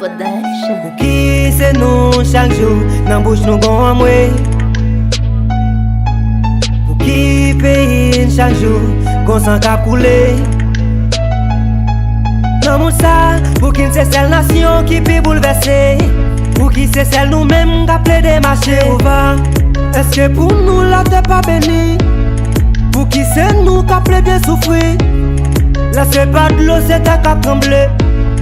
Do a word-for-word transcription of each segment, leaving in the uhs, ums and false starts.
Production. Pouki se nou chak jou nan bouch nou gon anmwe? Pouki peyi n chak jou gon san k ap koule? Nan mond sa, pouki n se sèl nasyon ki pi boulvèse? Pouki se sèl nou menm k ap plede mache? Jewova, èske pou nou latè pa beni? Pouki se nou k ap plede soufri? Lè se pa dlo, se tè k ap tranble.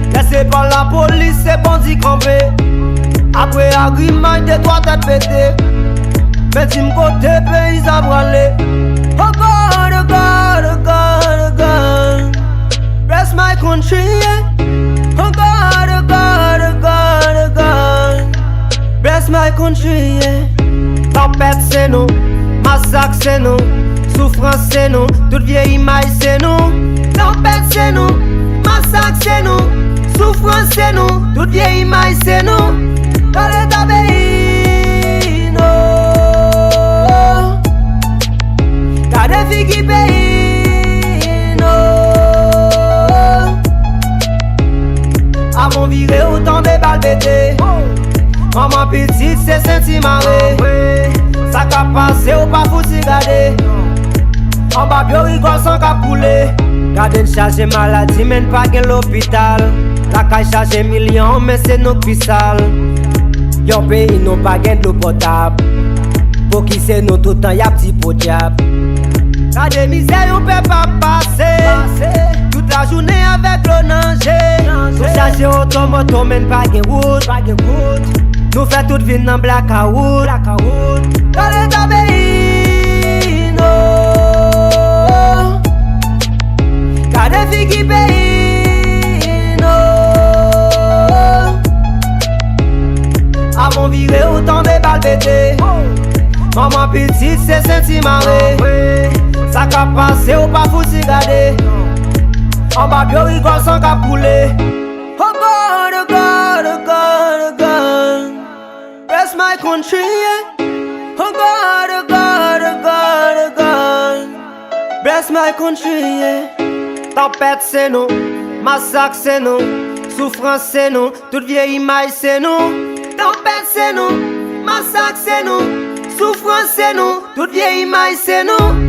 Lè se pa lapolis, se bandi kanpe. Apre agrimay, de twa tèt pete. Men di m kote peyi sa prale. Oh God, oh God, oh God, oh God. Bless my country, yeah. Oh God, oh God, oh God, oh God. Bless my country, yeah. Tanpèt se nou, masak se nou, soufrans se nou, tout vye imaj se nou. Tanpèt se nou, masak se nou, soufrans se nou, tout vye imaj se nou. Gade eta peyi nou. Gade figi peyi nou. Avan w vire ou tonbe bal pete. Manman pitit se senti mare. Sa k ap pase ou pa fouti gade. Anba pye w rigòl san k ap koule. Gade n chaje maladi men n pa gen lopital. Lakay chaje milyon men se nou k pi sal. Yon peyi nou pa gen dlo potab. Pouki se nou toutan y ap di podyab? Gade mizè yon pèp ap pase. Tout lajounen avèk dlo nan je. Nou chaje oto moto men n pa gen wout. Nou fè tout vin nan blakawout. Gade eta peyi nou. Gade figi peyi nou. Avan w vire ou tonbe bal pete. Manman pitit se senti mare. Sa k ap pase ou pa fouti gade. Anba pye w rigòl san k ap koule. Oh God, oh God, oh God, oh God. Bless my country, yeah. Oh God, oh God, oh God, oh God. Bless my country, yeah. Tanpèt se nou, masak se nou, soufrans se nou, tout vye imaj se nou. Tanpèt se nou, masak se nou, soufrans se nou, tout vye imaj se nou.